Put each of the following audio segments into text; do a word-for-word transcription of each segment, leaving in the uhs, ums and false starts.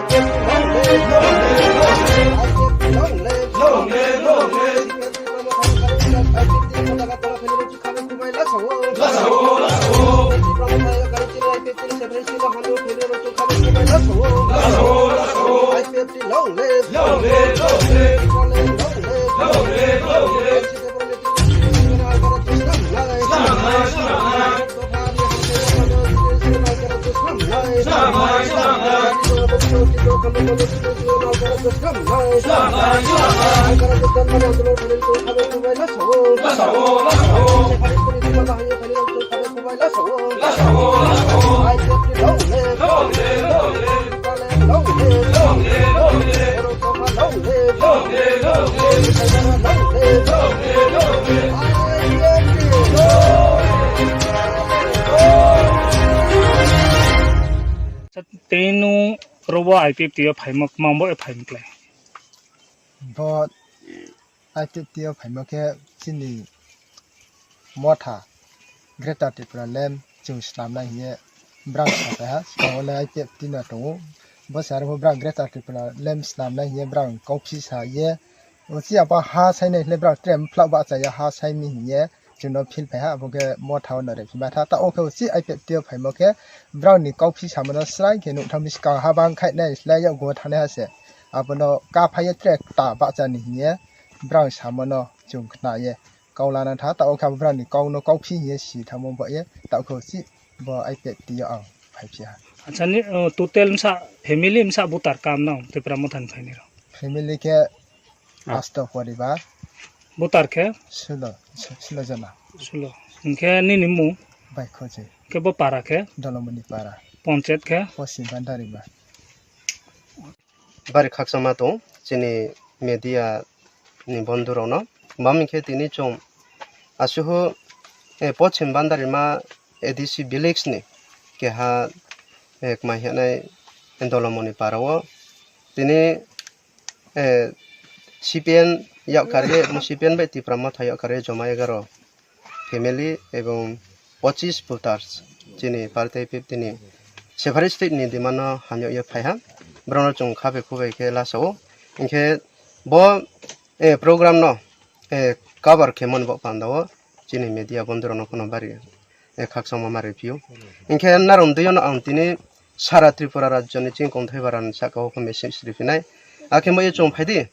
Long live! Long live! Long live! Long live! Long live! Long live! Tei nwng robo I P F T o phaima, mambo e phaima klai? Bo I P F T o phaima khe chini motha Greater Tripura Land chwng swnamnai hiye brang sa kaiha, swkango le I P F T no tongo. Bo se aro bo brang Greater Tripura Land swnamnai hiye brang kauphi sa ye. Ochi abo ha sainai hwnwi brang tre mphla ba chaya ha saini hiye. Chwngno phil phaiha, abo khe motha o narwk phima tha. Ta o khe uchi I P F T o phaima khe brang ni kauphi samano srai khe nuk thangmi swkang ha bang khai nai slai ya go thanai ha se. Abono ka phai ye tre ta bahcha ni hiye brang samano chwng khna ye kau lana tha. Ta o khe abo brang ni kau no kauphi hiye si thangmo ba ye ta o khe uchi bo I P F T o ang phai phiya. Acha ni, uh, total msa family msa butar kam nang Tripura motha ni phaini rok? Family khe Ah. Asto poribar. Butar khe? Sulo, su-, sulo jona. Sulo. Hingkhe nini mung? Bai Khoji. Khe bo para khe? Dolomoni para. Ponchayat khe? Posim Bandarima. Bari khakchangma tong chini media ni bondhu rokno. Mami khe tini chwng asuhu, eh, Posim Bandarima A D C village ni keha, eh, kmai hwnwi Dolomoni para o tini eh, C P N yak karwi, C P N bai Tipra Motha yak karwi joma egaro family ebong pochis voters chini party fifty ni separate state ni demand no hamyok ye phaiha, borok no chwng khabe khubui khe lasa o. Hinkhe bo, eh, program no, eh, cover khe mani bo panda o. Chini media bondhu rokno phano bari, eh, khakchangma ma riphiyo. Hinkhe narwng twi ano ang tini sara Tripura rajyoni chini kongthai barani saka o khe message riphinai. Akhe mo ye chwng phaidi,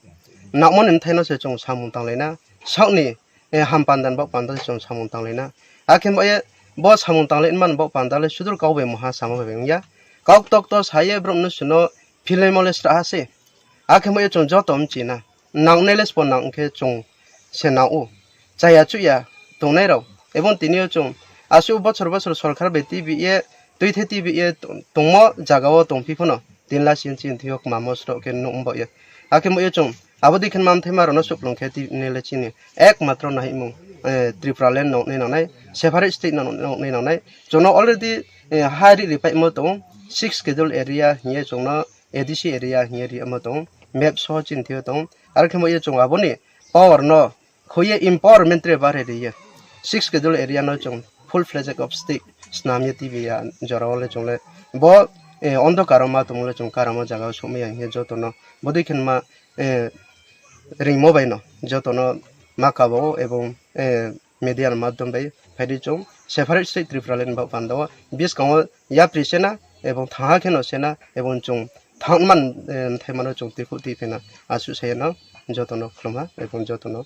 nangmani mthaino se chwng samung tanglaina, sakni, eh, ham pandan bok panda se chwng samung tanglaina. Akhe mo ye bo samung tanglai man bok panda le sudur kok bai moha sama bai wngya. Kok tok to saye borok no suno philai mole sra ha se. Akhe mo ye chwng joto mchina. Nangnai le sbo nang khe chwng se nang o. Chaya chuya tongnai rok. Ebong tini o chwng aswk bochor bochor sorkar bai T V ye, twi the T V ye tongmo jaga o tongphi phano tin la sin chin thio kma mo sro khe nuk bo ye. Akhe mo ye chwng abo dikhen mam thai ma rok no suplung khe tini le chini ek matro nahimung, eh, Tripura land nokni nonai, separate state nokni nonai. Chwngno already, eh, ha ri ri paimo tongo, six schedule area hiye chwngno A D C area hiye ri ama tongo, map so chin thio tongo. Aro khe mo ye chwng aboni power no khoye empowerment re bare riye. Six schedule area no chwng full fledged of state snam ye T V ya jora o le chwng le bo, eh, ondhokar o ma tongmo le chwng karamo jaga o sumya hiye joto no bodui khen ma, eh, ringmo bai no joto no ma kabo ebong, eh, media ni madhyom bai phaidi chwng separate state Tripura land ba panda o biskango yapri sena ebong thaha kheno sena ebong chwng thangman, eh, thaimano chwng tikhuk twi phena aswk sayano jotono khulumha ebong jotono